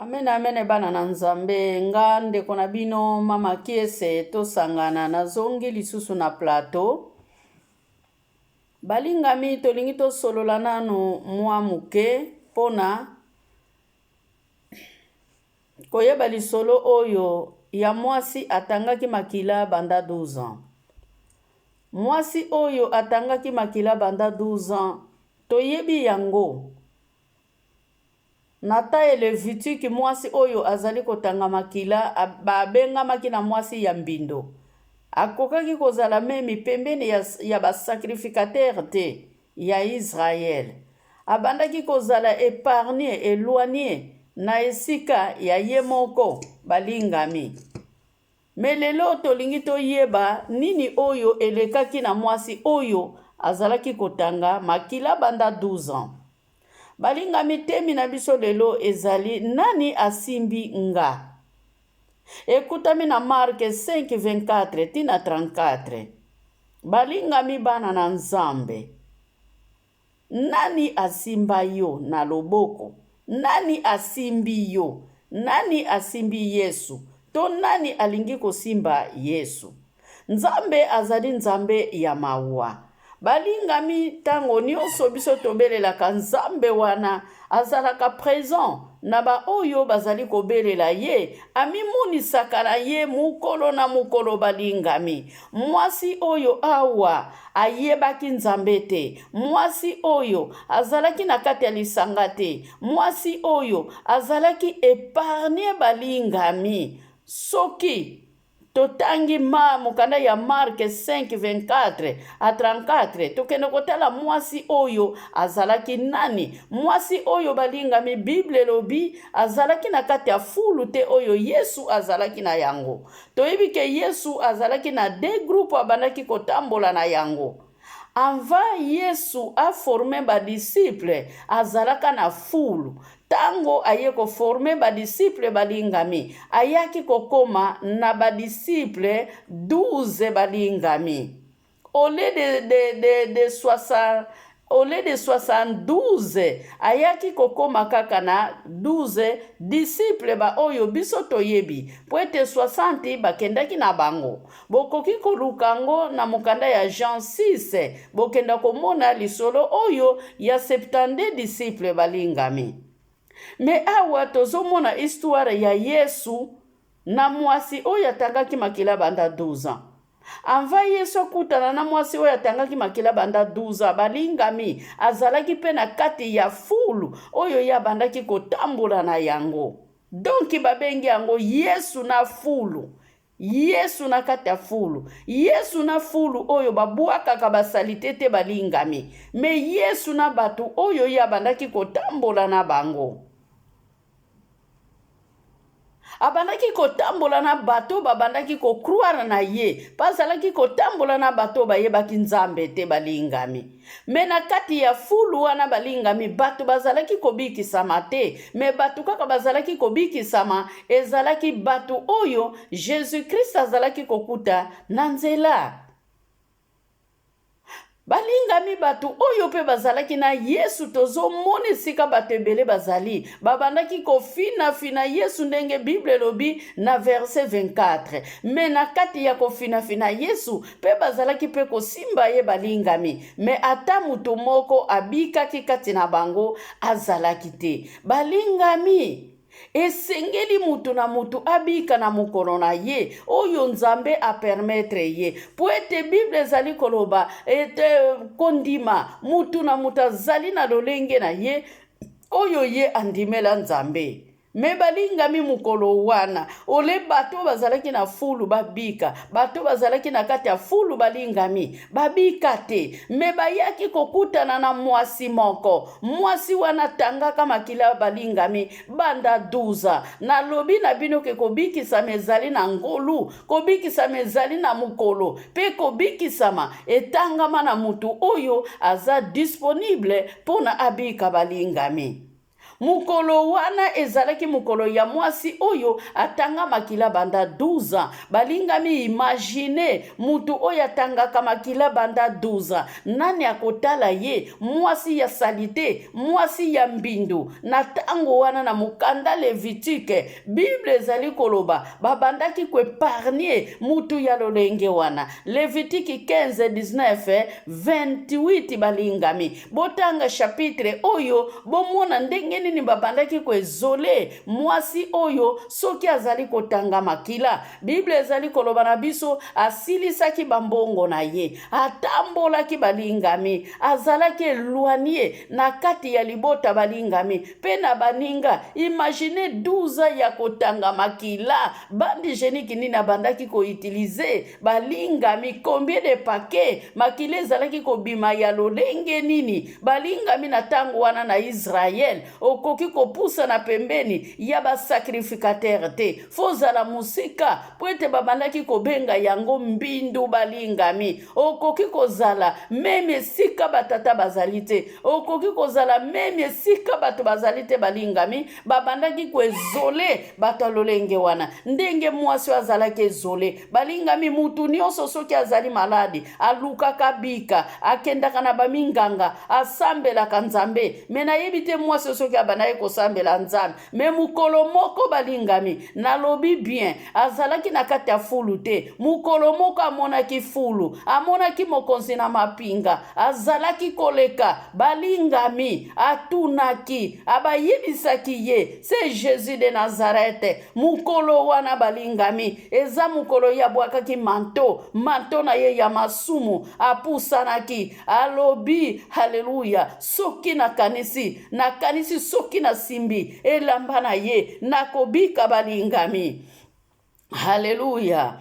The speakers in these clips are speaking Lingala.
Amen amen bana na Nzambe, nga ndeko na bino mama Kiese, tosangana, nazongi lisusu na plateau. Balingami, tolingi tosolola nanu mwa moke mpona koyeba lisolo oyo ya mwasi atangaki makila banda 12 ans. Mwasi oyo atangaki makila banda 12 ans, toyebi yango. Na temps ya Levitique, mwasi oyo azali kotanga makila abengamaki na mwasi ya mbindo. Akokaki kozala meme pembeni ya ba sacrificateurs te ya Israël. Abandaki kozala epargne, eloigne na esika ya ye moko balingami. Mais lelo tolingi toyeba nini oyo elekaki na mwasi oyo azalaki kotanga makila banda 12 ans. Balingami, temi na biso lelo ezali nani asimbi nga? Ekutami na Mark 5:24 ti na 34. Balingami bana na Nzambe, nani asimba yo na loboko? Nani asimbi yo? Nani asimbi Yesu? To nani alingi kosimba Yesu? Nzambe azali Nzambe ya mawa. Balingami, ntango nyonso biso tobelelaka Nzambe wana azalaka present na baoyo bazali kobelela ye, amimonisaka na ye mokolo na mokolo. Balingami, mwasi oyo awa ayebaki Nzambe te, mwasi oyo azalaki na kati ya lisanga te, mwasi oyo azalaki epargne. Balingami, soki totangi ma mokanda ya Mark 5:24 a 34, tokende kotala mwasi oyo azalaki nani. Mwasi oyo, balingami, Bible elobi azalaki na kati ya fulu te oyo Yesu azalaki na yango. Toyebi ke Yesu azalaki na deux groupes abandaki kotambola na yango. Avant Yesu aforme badisciple, azalaka na fulu. Ntango aye koforme badisciple, balingami, ayaki kokoma na badisciple 12. Balingami, au lieu de 60, au lieu de 72, ayaki kokóma kaka na 12 disciple baoyo biso toyebi, mpo ete 60 bakendaki na bango. Bokoki koluka yango na mokanda ya Jean 6, bokenda komona lisolo oyo ya 72 disciple. Balingami, mais awa tozomona histoire ya Yesu na mwasi oyo atangaki makila banda 12 ans. Avant Yesu akutana na mwasi oyo atangaki makila banda 12 ans, balingami, azalaki mpe na kati ya fulu oyo ye abandaki kotambola na yango. Donc babengi yango Yesu na fulu, Yesu na kati ya fulu, Yesu na fulu oyo babwakaka basalite te. Balingami, mais Yesu na bato oyo ye abandaki kotambola na bango, abandaki kotambola na bato babandaki kocroire na ye, mpe azalaki kotambola na bato bayebaki Nzambe te. Balingami, mais na kati ya fulu wana, balingami, bato bazalaki kobikisama te. Mais bato kaka bazalaki kobikisama ezalaki bato oyo Jésus Christ azalaki kokuta na nzela. Balingami, bato oyo mpe bazalaki na Yesu, tozomona esika bato ebele bazali babandaki kofinafina Yesu, ndenge Bible elobi na verset 24. Mais na kati ya kofinafina Yesu mpe bazalaki mpe kosimba ye. Balingami, mais ata moto moko abikaki kati na bango azalaki te. Balingami, esengeli mutu na mutu abika na mokolo na ye oyo Nzambe apermettre ye, po ete Bible ezali koloba ete kondima mutu na mutu azali na lolenge na ye oyo ye andimela Nzambe. Mais balingami, mokolo wana ole bato bazalaki na fulu babika, bato bazalaki na kati ya fulu, balingami, babika te. Mais bayaki kokutana na mwasi moko. Mwasi wana atangaka makila, balingami, banda 12. Nalobi na bino ke kobikisama ezali na ngolu, kobikisama ezali na mokolo, mpe kobikisama etangama na motu oyo aza disponible mpo na abika. Balingami, Mokolo wana ezalaki mokolo ya mwasi oyo atanga makila banda 12 ans. Balingami, imagine mutu oyo atangaka makila banda 12 ans, nani akotala ye? Mwasi ya salite, mwasi ya mbindo. Na ntango wana na mokanda Levitike, Bible ezali koloba babandaki koepargne mutu ya lolenge wana. Levitike 15 19 28. Balingami, botanga chapitre oyo, bomona ndenge nini babandaki koezole mwasi oyo soki azali kotanga makila. Bible ezali koloba na biso asilisaki bambongo na ye, atambolaki, balingami, azalaki éloigné na kati ya libota, balingami, mpe na baninga. Imagine 12 ans ya kotanga makila, bande hygiénique nini abandaki koutiliser, balingami? Combien de paquet makila ezalaki kobima ya lolenge nini, balingami? Na ntango wana na Israel, okoki kopusana pembeni ya basacrificateur te, fozala mosika, mpo ete babandaki kobenga yango mbindu. Balingami, okoki kozala même esika batata bazali te, okoki kozala même esika bato bazali te. Balingami, babandaki koezole bato ya lolenge wana, ndenge mwasi oyo azalaki ezole. Balingami, mutu nyonso soki azali malade, alukaka bika, akendaka na baminganga, asambelaka Nzambe. Mais nayebi te mwasi oyo soki abandaki kosambela Nzambe. Mais mokolo moko, balingami, nalobi bien, azalaki na kati ya fulu te. Mokolo moko amonaki fulu, amonaki mokonzi na mapinga azalaki koleka. Balingami, atunaki, abayebisaki ye: "C'est Jésus de Nazareth." Mokolo wana, balingami, eza mokolo ye abwakaki manteau, manteau na ye ya masumu. Apusanaki, alobi: "Haleluya, soki nakanisi, nakanisi soki nasimbi elamba na ye, nakobika." Balingami, haleluya.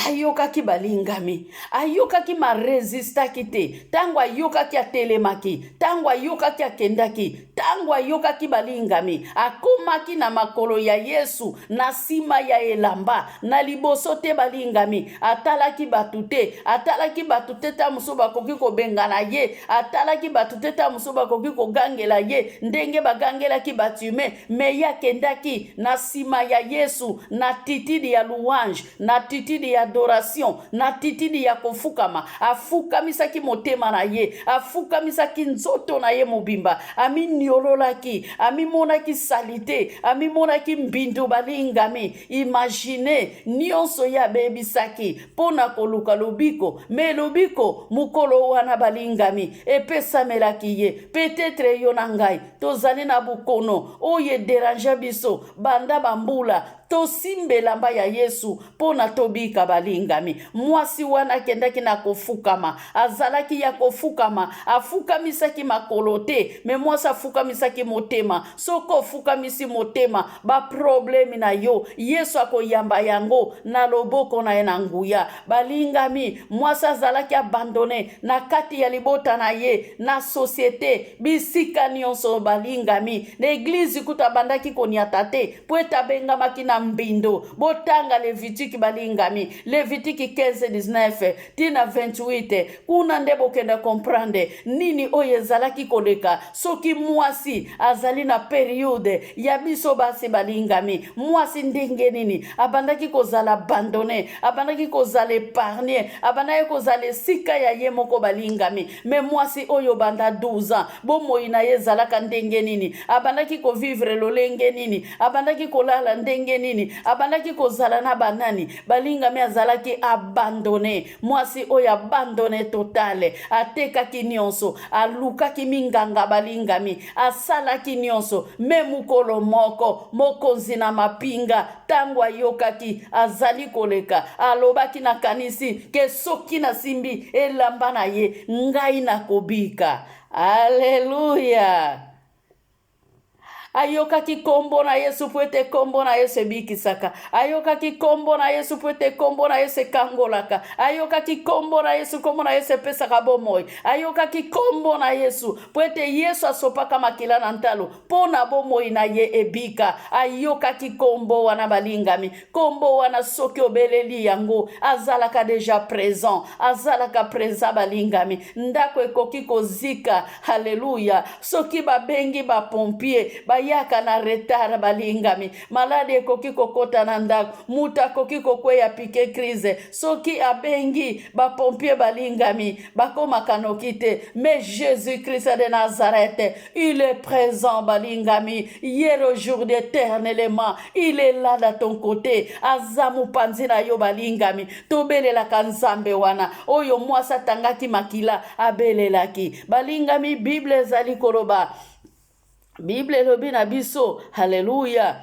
Ayokaki, balingami, ayokaki, aresistaki te. Ntango ayokaki, atelemaki. Ntango ayokaki, akendaki. Ntango ayokaki, balingami, akomaki na makolo ya Yesu, na nsima ya elamba, na liboso te. Balingami, atalaki bato te, atalaki bato te. Ta mosusu bakoki kobengana ye, atalaki bato te. Ta mosusu bakoki kogangela ye ndenge bagangelaki Bartimée. Mais ye akendaki na nsima ya Yesu na attitude ya louange, na attitude ya adoration, na attitude ya kofukama. Afukamisaki motema na ye, afukamisaki nzoto na ye mobimba, aminiololaki, amimonaki saleté, amimonaki mbindu. Balingami, imagine nyonso ye abebisaki mpo na koluka lobiko. Mais lobiko mokolo wana, balingami, epesamelaki ye. Peut-être yo na ngai tozali na bokono oyo edéranger biso banda bambula. Tosimba elamba ya Yesu mpo na tobika. Balingami, mwasi wana akendaki na kofukama, azalaki ya kofukama, afukamisaki makolo te, mais mwasi afukamisaki motema. Soki ofukamisi motema, baproblème na yo, Yesu akoyamba yango na loboko na ye na nguya. Balingami, mwasi azalaki abandonné na kati ya libota na ye, na société, bisika nyonso. Balingami, na église kuta abandaki koniata te, mpo ete abengamaki na mbindo. Botanga Levitike, balingami, Levitike 15 19 tina 28. Kuna nde bokende comprendre nini oyo ezalaki koleka soki mwasi azali na période ya biso basi. Balingami, mwasi ndenge nini abandaki kozala abandonné, abandaki kozala épargné, abandaki kozala esika ya ye moko. Balingami, mais mwasi oyo banda 12 ans, bomoi na ye ezalaka ndenge nini? Abandaki kovivre lolenge nini? Abandaki kolala ndenge nini? Abandaki kozala na banani? Balingami, azalaki abandonné, mwasi oyo abandonné total. Atekaki nyonso, alukaki minganga, balingami, asalaki nyonso. Mais mokolo moko, mokonzi na mapinga, ntango ayokaki azali koleka, alobaki: "Nakanisi ke soki nasimbi elamba na ye, ngai nakobika." Aleluya. Ayokaki nkombo na Yesu mpo ete nkombo na Yesu ebikisaka. Ayokaki nkombo na Yesu mpo ete nkombo na Yesu ekangolaka. Ayokaki nkombo na Yesu, nkombo na Yesu epesaka bomoi. Ayokaki nkombo na Yesu mpo ete Yesu asopaka makila na ntalo mpo na bomoi na ye ebika. Ayokaki nkombo wana, balingami. Nkombo wana soki obeleli yango, azalaka deja present, azalaka present, balingami. Ndako ekoki kozika, haleluya, soki babengi bapompier bayaka na retard, balingami. Maladi ekoki kokota na ndako, moto akoki kokweya, piquer crise, soki abengi bapompier, balingami, bakomaka noki te. Mais Jésus Christ de Nazareth, il est présent, balingami, hier, aujourd'hui, éternellement. Il est là dans ton côté, aza mopanzi na yo. Balingami, tobelelaka Nzambe wana oyo mwasi atangaki makila abelelaki. Balingami, Bible ezali koloba, Bible elobi na biso, haleluya,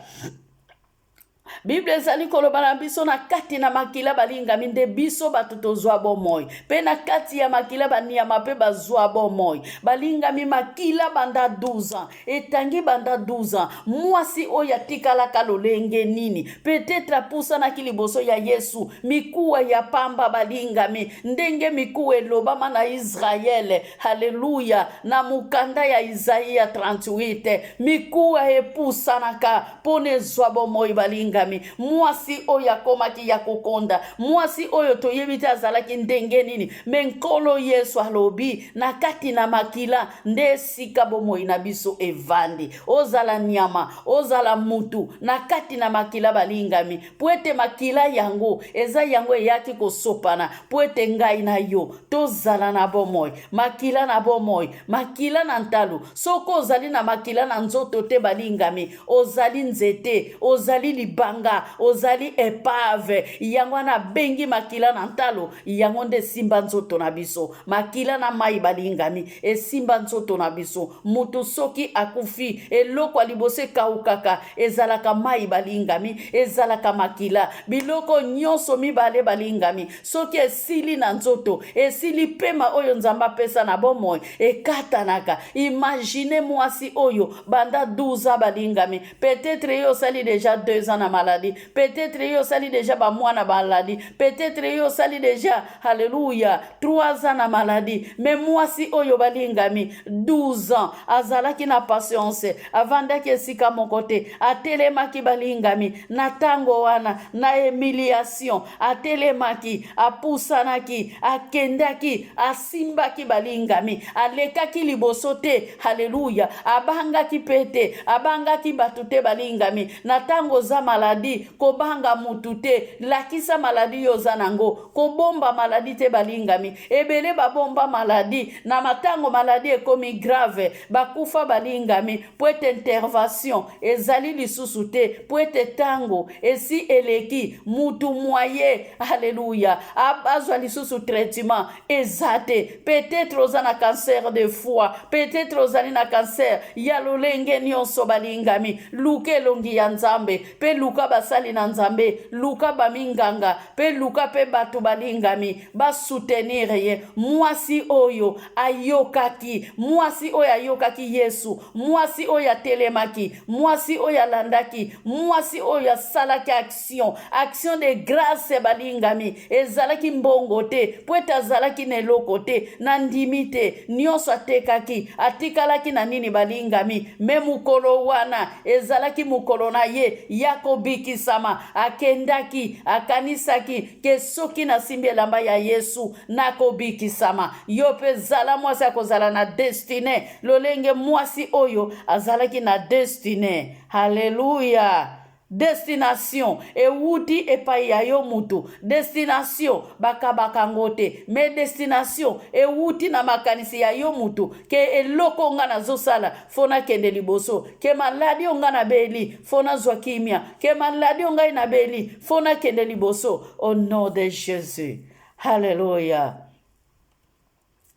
Bible ezali koloba na biso, na kati na makila, balingami, nde biso bato tozwa bomoi, mpe na kati ya makila banyama mpe bazwa bomoi. Balingami, makila banda 12 ans etangi, banda 12 ans. Mwasi oyo atikalaka lolenge nini? Peut-être apusanaki liboso ya Yesu, mikuwa ya pamba, balingami, ndenge mikuwa elobama na Israele, haleluya, na mokanda ya Isaia 38, mikuwa epusanaka mpo na ezwa bomoi. Balingami, mwasi oyo akomaki ya kokonda, mwasi oyo toyebi te azalaki ndenge nini, me Nkolo Yesu alobi na kati na makila nde esika bomoi na biso evandi. Ozala nyama, ozala mutu, na kati na makila, balingami, mpo ete makila yango eza yango eyaki kosopana mpo ete ngai na yo tozala na bomoi. Makila na bomoi, makila na ntalo. Soki ozali na makila na nzoto te, balingami, ozali nzete, ozali libanga, ozali épave. Yango wana abengi makila na ntalo. Yango nde esimba nzoto na biso. Makila na mai, balingami, esimba nzoto na biso. Moto soki akufi, eloko ya liboso ekaukaka ezalaka mai, balingami, ezalaka makila. Biloko nyonso mibale, balingami, soki esili na nzoto, esili pema oyo Nzambe apesa na bomoi ekatanaka. Imagine mwasi oyo banda 12 ans, balingami. Peut-être ye osali déjà 2 ans na maladie, peut-être ye osali déjà bamwana maladie, peut-être ye osali déjà, halleluya, 3 ans na maladie. Mais mwasi oyo, balingami, 12 ans azalaki na patience, avandaki esika moko te, atelemaki, balingami, na ntango wana na humiliation. Atelemaki, apusanaki, akendaki, asimbaki, balingami, alekaki liboso te, haleluya. Abangaki mpe te, abangaki bato te. Balingami, na ntango oza maladie, kobanga mutu te. Lakisa maladie yo oza nango, kobomba maladie te. Balingami, ebele babomba maladie, na matango maladie ekomi grave, bakufa, balingami, mpo ete intervention ezali lisusu te, mpo ete ntango esi eleki. Mutu mwaye, alleluya, azwa lisusu traitement eza te. Peut-être oza na cancer de foie, peut-être ozali na cancer ya lolenge nyonso. Balingami, luka elongi ya Nzambe, mpe luka basali na Nzambe, luka baminganga, mpe luka mpe bato, balingami, basoutenir ye. Mwasi oyo ayokaki, mwasi oyo ayokaki Yesu, mwasi oyo atelemaki, mwasi oyo alandaki, mwasi oyo asalaki action, action de grâce, balingami, ezalaki mbongo te, mpo ete azalaki na eloko te, na ndimi te, nyonso atekaki, atikalaki na nini, balingami? Me mokolo wana ezalaki mokolo na ye ya kobikisama. Akendaki, akanisaki ke soki nasimbi elamba ya Yesu, nakobikisama. Yo mpe zala mwasi akozala na destinée lolenge mwasi oyo azalaki na destinée. Halleluya! Destination ewuti epai ya yo mutu. Destination bakabaka yango te, me destination ewuti na makanisi ya yo mutu ke eloko nga nazosala, fo nakende liboso, ke maladie oyo nga nabeli, fo nazwa kimia, ke maladie oyo ngai nabeli, fo nakende liboso, au nom de Jésus. Halleluya!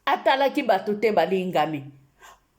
Atalaki bato te. Balingami,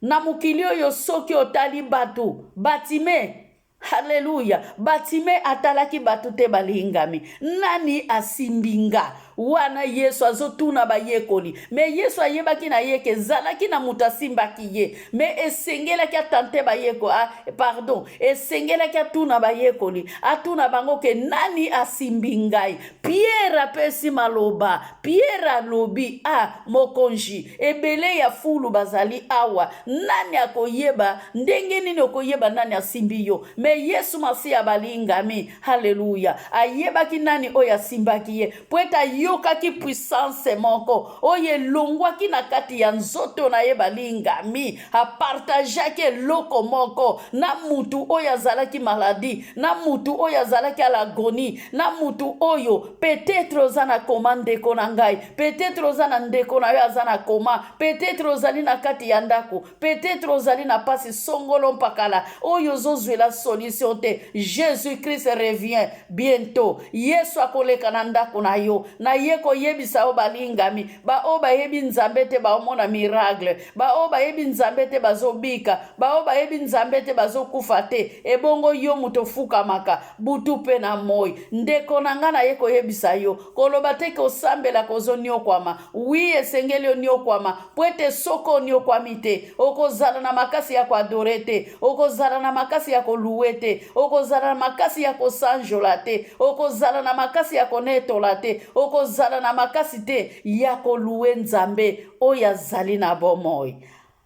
na mokili oyo, soki otali bato, Bartimée, halleluya, Bartimée atalaki bato te. Balingami, nani asimbi nga? Wana Yesu azotuna bayekoli, mais Yesu ayebaki na ye ke ezalaki na moto asimbaki ye, mais esengelaki atante bayeko, ah, pardon, esengelaki atuna bayekoli, atuna bango ke nani asimbi ngai. Pierre apesi maloba, Pierre alobi, ah, mokonzi, ebele ya fulu bazali awa, nani akoyeba, ndenge nini okoyeba nani asimbi yo? Mais Yesu Masiya balingami, haleluya, ayebaki nani oyo asimbaki ye, mpo ete ayokaki puissance moko oyo elongwaki na kati ya nzoto na ye. Balingami, apartageaki eloko moko na mutu oyo azalaki maladi, na mutu oyo azalaki à l'agonie, na mutu oyo peut-être oza na coma. Ndeko na ngai, peut-être oza na ndeko na yo aza na coma, peut-être ozali na kati ya ndako, peut-être ozali na pasi songolo mpakala oyo ozozwela solution te. Jésus Christ revient bientôt. Yesu akoleka na ndako na yo. Naye koyebisa yo, balingami, baoyo bayebi Nzambe te baomona miracle, baoyo bayebi Nzambe te bazobika, baoyo bayebi Nzambe te bazokufa te. Ebongo yo moto ofukamaka butu mpe na moi, ndeko na ngai, naye koyebisa yo, koloba te ke osambelaka ozoniokwama. Oui, esengeli oniokwama, mpo ete soki oniokwami te, okozala na makasi ya koadorer te, okozala na makasi ya kolouer te, okozala na makasi ya kosanjola te, okozala na makasi ya konetola te, okozala na makasi te ya kolouer Nzambe oyo azali na bomoi.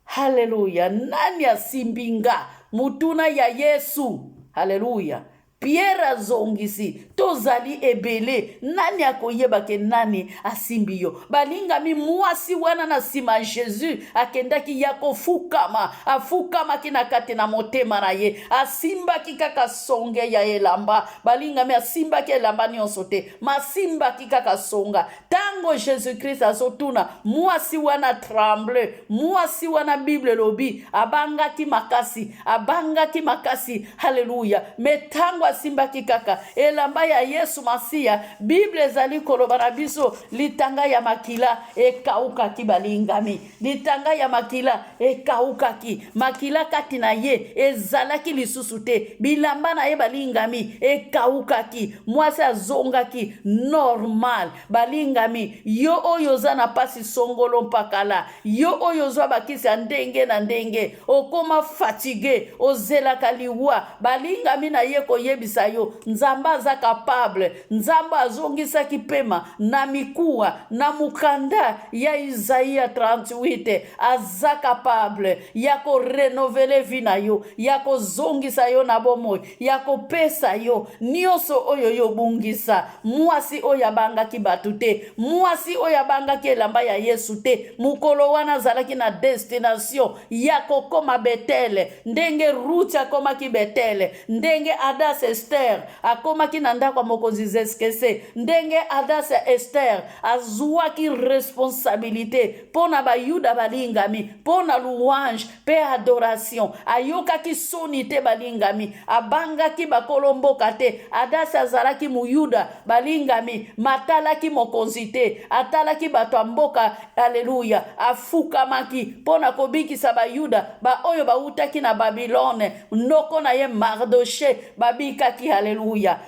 Haleluya! Nani asimbi nga? Mutuna ya Yesu. Haleluya! Pierre azongisi, tozali ebele, nani akoyeba ke nani asimbi yo? Balingami, mwasi wana na nsima Jésus akendaki ya kofukama, afukamaki na kati na motema na ye, asimbaki kaka songe ya elamba. Balingami, asimbaki elamba nyonso te, masimbaki kaka songa. Ntango Jésus Christ azotuna, mwasi wana tremble. Mwasi wana, Bible elobi, abangaki makasi, abangaki makasi. Haleluya! Mais ntango asimbaki kaka elamba ya Yesu Masiya, Bible ezali koloba na biso, litanga ya makila ekaukaki. Balingami, litanga ya makila ekaukaki, makila kati na ye ezalaki lisusu te, bilamba na ye, balingami, ekaukaki, mwasi azongaki normal. Balingami, yo oyo oza na pasi songolo mpakala, yo oyo ozwa bakisi ya ndenge na ndenge, okóma fatigué, ozelaka liwa, balingami, na ye koyebisa yo, Nzambe aza capable. Nzambe azongisaki pema na mikuwa na mokanda ya Isaia 38. Aza capable ya korenouveler vie na yo, ya kozongisa yo na bomoi, ya kopesa yo nyonso oyo yo obungisa. Mwasi oyo abangaki bato te, mwasi oyo abangaki elamba ya Yesu te, mokolo wana azalaki na destination ya kokóma Betele, ndenge Ruti akomaki Betele, ndenge Adas Ester akomaki na ndako ya mokonzi Zeskese, ndenge Adas Ester azwaki responsabilité mpo na Bayuda. Balingami, mpo na louange mpe adoration, ayokaki soni te. Balingami, abangaki bakolo mboka te. Adasi azalaki Muyuda, balingami, matalaki mokonzi te, atalaki bato ya mboka. Aleluya! Afukamaki mpo na kobikisa Bayuda baoyo bawutaki na Babilone. Noko na ye Mardoshe babikaki. Aleluya!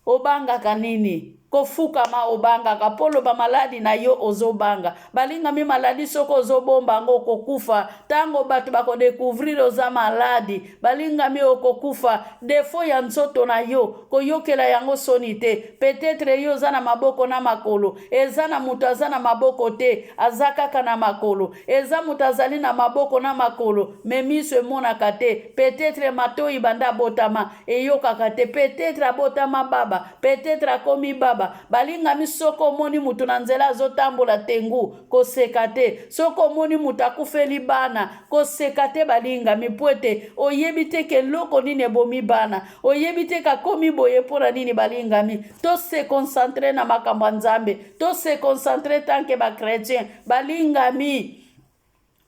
Obangaka nini? Kofukama obangaka mpo loba maladi na yo, ozobanga. Balingami, maladi soki ozobomba yango, okokufa. Ntango bato bakodécouvrir oza maladi, balingami, okokufa. Défaut ya nzoto na yo, koyokela yango soni te. Peut-être yo oza na maboko na makolo, eza na moto aza na maboko te, aza kaka na makolo. Eza moto azali na maboko na makolo, mais miso emonaka te. Peut-être matoi, banda abotama eyokaka te. Peut-être abotama baba, peut-être akomi baba. Balingami, soki omoni moto na nzela azotambola tengu, koseka te. Soki omoni moto akufeli bana, koseka te, balingami, mpo ete oyebi te ke eloko nini ebomi bana, oyebi te kakomi boye mpo na nini. Balingami, tose concentrer na makambo ya Nzambe, tose concentrer tant que bachrétien. Balingami,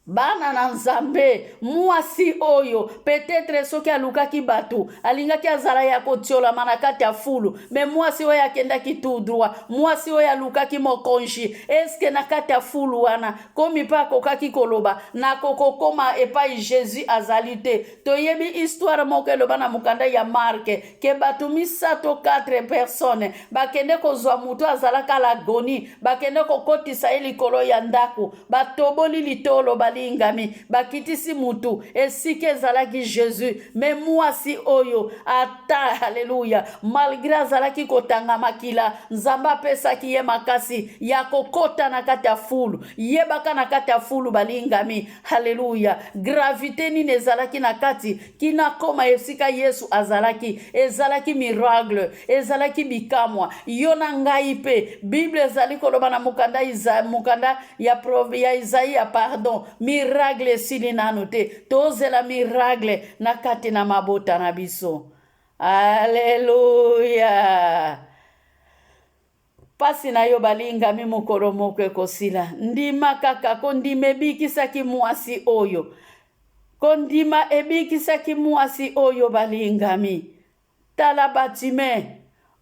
Bana na Nzambe, mwasi oyo peut-être soki alukaki bato, alingaki azala ya kotiolama na kati ya fulu. Mais mwasi oyo akendaki tout droit, mwasi oyo alukaki mokonzi, eske na kati ya fulu wana komi mpe akokaki koloba nakokokoma epai Jésus azali te? Toyebi histoire moko eloba na mokanda ya Marke ke bato misato, 4 personnes, bakende kozwa moto azalaka l'agonie, bakende kokotisa ye likolo ya ndako, batoboli litolo, balingami, bakitisi mutu esika ezalaki Jésus. Mais mwasi oyo ata, halleluya, malgré azalaki kotanga makila, Nzambe apesaki ye makasi ya kokota na kati ya fulu. Yebaka na kati ya fulu, balingami, halleluya, gravité nini ezalaki na kati kina koma esika Yesu azalaki? Ezalaki miracle, ezalaki bikamwa. Yo na ngai mpe, Bible ezali koloba na mokanda, mokanda ya Isaia, pardon, miracle esili nanu te. Tozela miracle na kati na mabota na biso. Aleluya! Mpasi na yo, balingami, mokolo moko ekosila. Ndima kaka. Kondima ebikisaki mwasi oyo, kondima ebikisaki mwasi oyo, balingami. Tala Bartimée,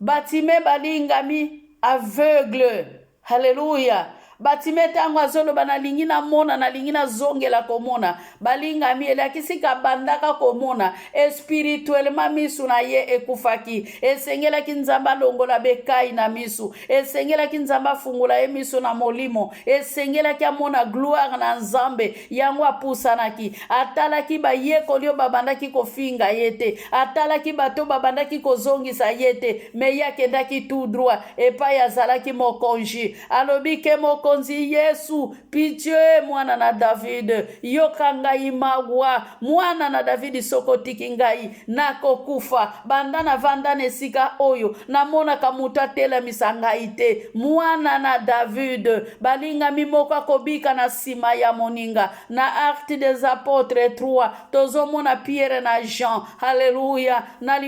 Bartimée, balingami, aveugle. Halleluya! Bartimée, ntango azoloba: "Nalingi namona, nalingi nazongela komona", balingami, elakisi kabandaka komona. Spirituellement misu na ye ekufaki. Esengelaki Nzambe alongola bekai na misu, esengelaki Nzambe afungola ye miso na molimo, esengelaki amona gloire na Nzambe. Yango apusanaki, atalaki bayekoli oyo babandaki kofinga ye te, atalaki bato babandaki kozongisa ye te, mais ye akendaki tout droit epai azalaki mokonzi. Alobi ke: "Mokonzi Yesu, pitié, mwana na David, yoka ngai mawa. Mwana na David, soki otiki ngai, nakokufa. Banda navanda na esika oyo, namonaka moto atelemisa ngai te. Mwana na David." Balingami, moko akobika na nsima ya moninga. Na Acte des Apôtres 3, tozomona Pierre na Jean, halleluya, na